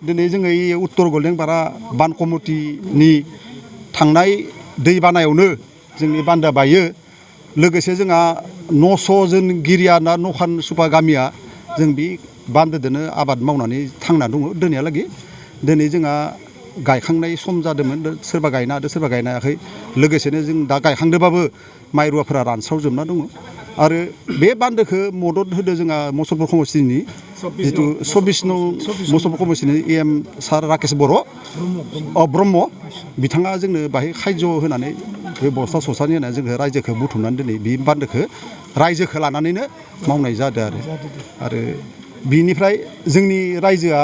दिनै जोङो उत्तर गलडेंपारा बान कमिटिनि थांनाय दै बानायावनो जोंनि बान्दोआ बायो लोगोसे जोंहा 900 जन गिरिया ना नखान सुपा गामिया जों बे बान्दोदोनो आबाद मावनानै थांना दङ दिनैहालागै दिनै जोंहा गायखांनाय सम जादोंमोन सोरबा गायनो हादों सोरबा गायनो हायाखै लोगोसेनो जों दा गायखांदोंबाबो माइ रुवाफोरा रानस्रावजोबना दङ आरो बे बान्दोखौ मदद होदों जोंहा मुसलपुर समस्तिनि जितु 24 नं मुसलपुर समस्तिनि एम सार राकेश बर' ब्रह्म बिथाङा जोंनो बाहाय खायज' होनानै बे बस्था सस्तानि होनानै जोंखौ रायजोखौ बुथुमनानै दिनै बे बान्दोखौ रायजोखौ लानानैनो मावनाय जादों आरो बिनिफ्राय जोंनि रायजोआ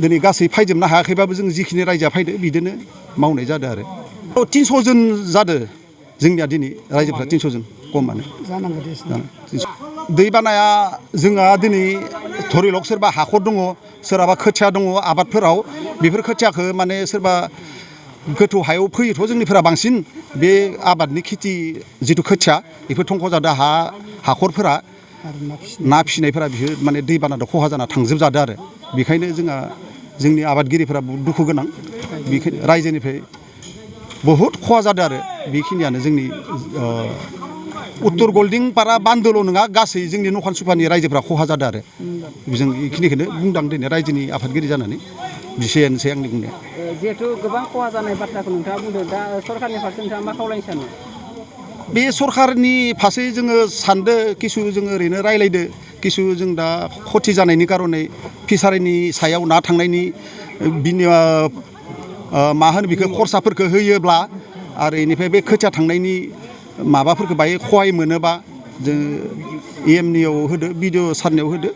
दिनै गासै फायजोबनो हायाखैबाबो जों जिखिनि रायजोआ फायदो बिदिनो मावनाय जादों आरो 300 जन जादों जोंनिया दिनै रायजोफ्रा 300 जन खमानो दै बानाया जोंहा दिनै धरिलक सोरबा हाखर दङ सोरहाबा खोथिया दङ आबादफोराव बेफोर खोथियाखौ माने सोरबा गोथौ हायाव फैयोथ' जोंनिफोरा बांसिन बे आबादनि खेथि जिथु खोथिया बेफोर थंख जादों हाखरफोरा ना फिसिनायफोरा बियो माने दैबानाजों खहा जाना थांजोबजादों आरो बेखायनो जोंहा जोंनि आबादगिरिफोरा दुखु गोनां बेखायनो रायजोनिफ्राय बहुद खहा जादों आरो बेखिनियानो जोंनि उत्तर गलडेंपारा बान्दोल' नङा गासै जोंनि नखान सुफानि रायजोफ्रा खहा जादों आरो जों बेखिनिखौनो बुंदां दिनै रायजोनि आफादगिरि जानानै बिसेयानोसै आंनि बुंनाया जिहेथु गोबां खहा जानाय बाथ्राखौ नोंथाङा बुंदों दा सरकारनि फारसे नोंथाङा मा खावलायनो सानो बे सरकारनि फारसे जोङो सानदो किसु जोङो ओरैनो रायलायदो किसु जों दा खथि जानायनि कारनै फिसारिनि सायाव ना थांनायनि बिनि मा होनो बेखौ खरसाफोरखौ होयोब्ला आरो इनिफ्राय बे खोथिया थांनायनि माबाफोरखौ बाहाय खहाय मोनोबा जों एमनियाव होदो बिडिअ सारनियाव होदो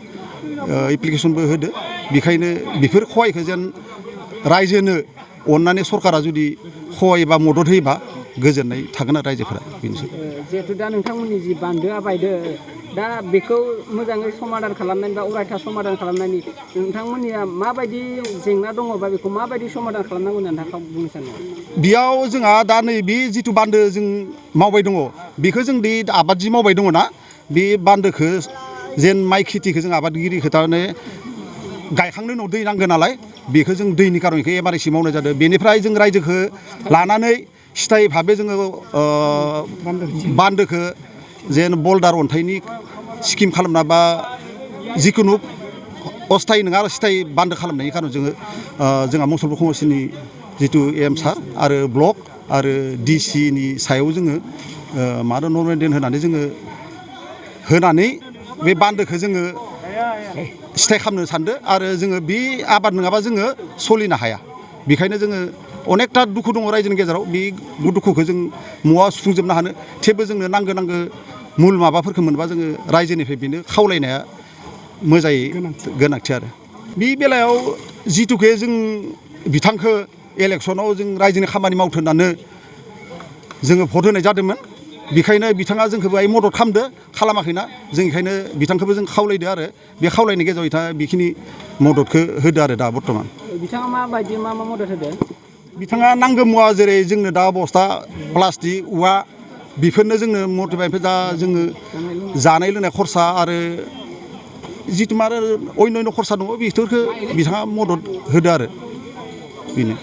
एप्लिकेसनबो होदो बेखायनो बेफोर खहायखौ जेन रायजोनो अननानै सरकारा जुदि खहाय बा मदद होयोबा गोजोननाय थागोन आरो रायजोफोरा बेनोसै जिहेथु दा नोंथांमोननि जि बान्दोआ बायदो दा बेखौ मोजाङै समाधान खालामनायनि बा अरायथा समाधान खालामनायनि नोंथांमोननिया माबायदि जेंना दङ बा बेखौ माबायदि समाधान खालामनांगौ होननानै नोंथाङा बुंनो सानो बेयाव जोंहा दा नै बे जिथु बान्दो जों मावबाय दङ बेखौ जों बे आबाद जि मावबाय दङ ना बे बान्दोखौ जेन माइ खेथिखौ जों आबादगिरिखौ थारमाने गायखांनायनि उनाव दै नांगौ नालाय बेखौ जों दैनि कारनखौ एमारजेन्सि मावनाय जादों बेनिफ्राय जों रायजोखौ लानानै सिथाय भाबे जोङो बान्दोखौ जेन बल्डार अन्थाइनि स्किम खालामना बा जिखुनु अस्थायि नङा आरो सिथाय बान्दो खालामनायनि कारन जोङो जोंहा मुसलपुर समस्तिनि जितु एम सार आरो ब्लक आरो डिसिनि सायाव जोङो मा होनो नर्मेल होनानै जोङो होनानै बे बान्दोखौ जोङो सिथाय खालामनो सानदों आरो जोङो बे आबाद नङाबा जोङो सोलिनो हाया बेखायनो जोङो अनेकथा दुखु दङ रायजोनि गेजेराव बे दुखुखौ जों मुवा सुफुंजोबनो हानो थेवबो जोंनो नांगौ मुल माबाफोरखौ मोनबा जोङो रायजोनिफ्राय बेनो खावलायनाया मोजाङै गोनांथि आरो बे बेलायाव जिथुखे जों बिथांखौ इलेक्सनाव जों रायजोनि खामानि मावथों होननानै जोङो भट होनाय जादोंमोन बेखायनो बिथाङा जोंखौ बाहाय मदद खालामाखैना जों बेखायनो बिथांखौबो जों खावलायदो आरो बे खावलायनायनि गेजेराव बिथाङा बेखिनि मददखौ होदो आरो दा बर्थमान बिथाङा माबायदि मा मदद होदो बिथाङा नांगौ मुवा जेरै जोंनो दा बस्था प्लास्टिक औवा बेफोरनो जोंनो मटिभाइनिफ्राय दा जोङो जानाय लोंनाय खरसा आरो जिथु मा अन्य खरसा दङ बेफोरखौ बिथाङा मदद होदो आरो बेनो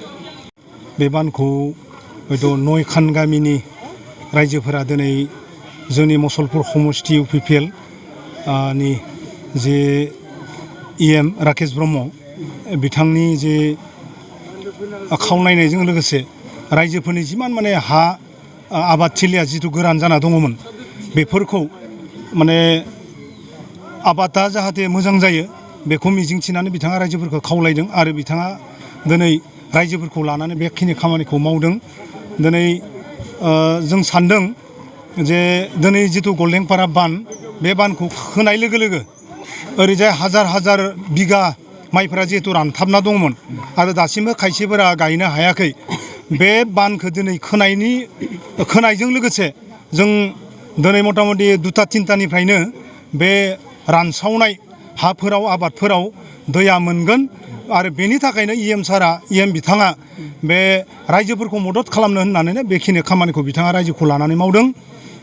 बे बानखौ हयथ' 9 खान गामिनि रायजोफोरा दिनै जोंनि मुसलपुर समस्ति UPPL नि जे EM राकेश ब्रह्म बिथांनि जे खावलायनायजों लोगोसे रायजोफोरनि जिमान माने हा आबादथिलिया जिथु गोरान जाना दङमोन बेफोरखौ माने आबादा जाहाथे मोजां जायो बेखौ मिजिंथिनानै बिथाङा रायजोफोरखौ खावलायदों आरो बिथाङा दिनै रायजोफोरखौ लानानै बेखिनि खामानिखौ मावदों दिनै जों सानदों जे दिनै जिथु गलडेंपारा बान बे बानखौ खोनाय लोगो लोगो ओरैजाय हाजार बिगा माइफोरा जिहेतु रानथाबना दंमोन आरो दासिमबो खायसेफोरा गायनो हायाखै बे बानखौ दिनै खोनायजों लोगोसे जों दिनै मथा मथि 2-3टानिफ्रायनो बे रानसावनाय हाफोराव आबादफोराव दैया मोनगोन आरो बेनि थाखायनो EM बिथाङा बे रायजोफोरखौ मदद खालामनो होननानैनो बेखिनि खामानिखौ बिथाङा रायजोखौ लानानै मावदों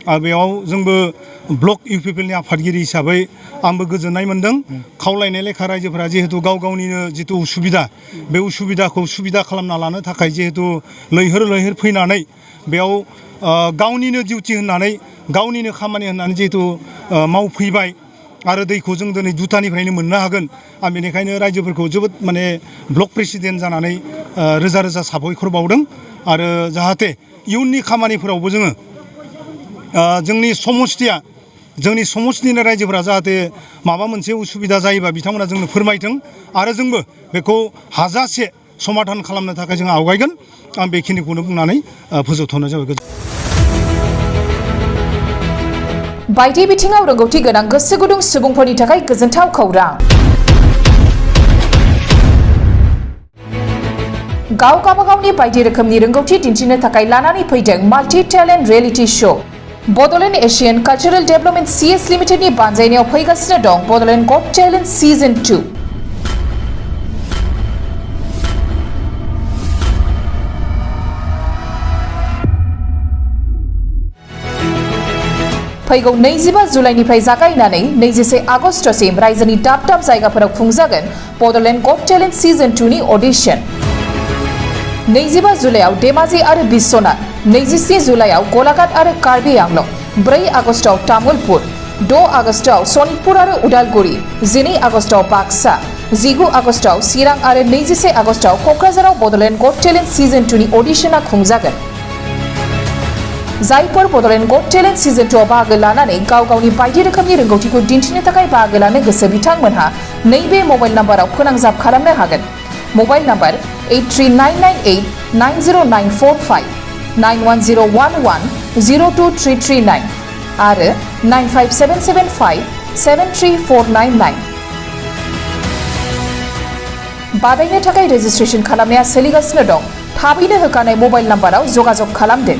बेयाव जोंबो ब्लक इउपिपिएलनि आफादगिरि हिसाबै आंबो गोजोननाय मोन्दों खावलायनाय लेखा रायजोफोरा जिहेतु गाव गावनिनो जिथु उसुबिदा बे उसुबिदाखौ सुबिदा खालामना लानो थाखाय जिहेतु लैहोर लैहोर फैनानै बेयाव गावनिनो डिउटि होननानै गावनिनो खामानि होननानै जिहेतु मावफैबाय आरो दैखौ जों दिनै दुतानिफ्रायनो मोननो हागोन आं बेनिखायनो रायजोफोरखौ जोबोद माने ब्लक प्रेसिडेन्ट जानानै रोजा रोजा साबायखर बावदों आरो जाहाथे इयुननि खामानिफोरावबो जोङो जोंनि समस्थिनि रायजोफोरा जाहाथे माबा मोनसे उसुबिदा जायोबा बिथांमोना जोंनो फोरमायथों आरो जोंबो बेखौ हाजासे समाधान खालामनो थाखाय जों आवगायगोन आं बेखिनिखौनो बुंनानै फोजोबथ'नाय जाबाय। बायदि बिथिङाव रोंगौथि गोनां गोसो गुदुं सुबुंफोरनि थाखाय गोजोनथाव खौरां। गावगावनि बायदि रोखोमनि रोंगौथि दिन्थिनो थाखाय लानानै फैदों multi talent reality show. Bodoland Asian cultural development CS लिमिटेडनि बानजायनायाव फैगासिनो दं बड'लेण्ड गट टेलेन्ट सिजन 2। फैगौ 25 जुलाइनिफ्राय जागायनानै 21 आगस्तसिम रायजोनि दाब दाब जायगाफोराव खुंजागोन बड'लेण्ड गट टेलेन्ट सिजन 2 नि अडिशन। 25 जुलाइआव धेमाजि आरो बिश्वनाथ, 27 जुलाइआव गलाघाट आरो कार्बि आंलं, 4 आगस्टआव तामुलपुर, 6 आगस्टआव सनितपुर आरो उदालगुरि, 12 आगस्टआव बाक्सा, 19 आगस्टआव चिरां आरो 21 आगस्टआव क'क्राझाराव बड'लेण्ड गट टेलेन्ट सिजन 2 नि अडिशना खुंजागोन। जायफोर बड'लेण्ड गट टेलेन्ट सिजन 2 आव बाहागो लानानै गाव गावनि बायदि रोखोमनि रोंगौथिखौ दिन्थिनो थाखाय बाहागो लानो गोसो बिथांमोनहा नैबे मबाइल नाम्बाराव फोनांजाब खालामनो हागोन। मबाइल नाम्बार 8399890945, 9101102339 आरो 95775733499। बादायनो थाखाय रेजिस्ट्रेशन खालामनाया सोलिगासिनो दं। थाबैनो होखानाय मबाइल नाम्बाराव जगाजग खालामदो।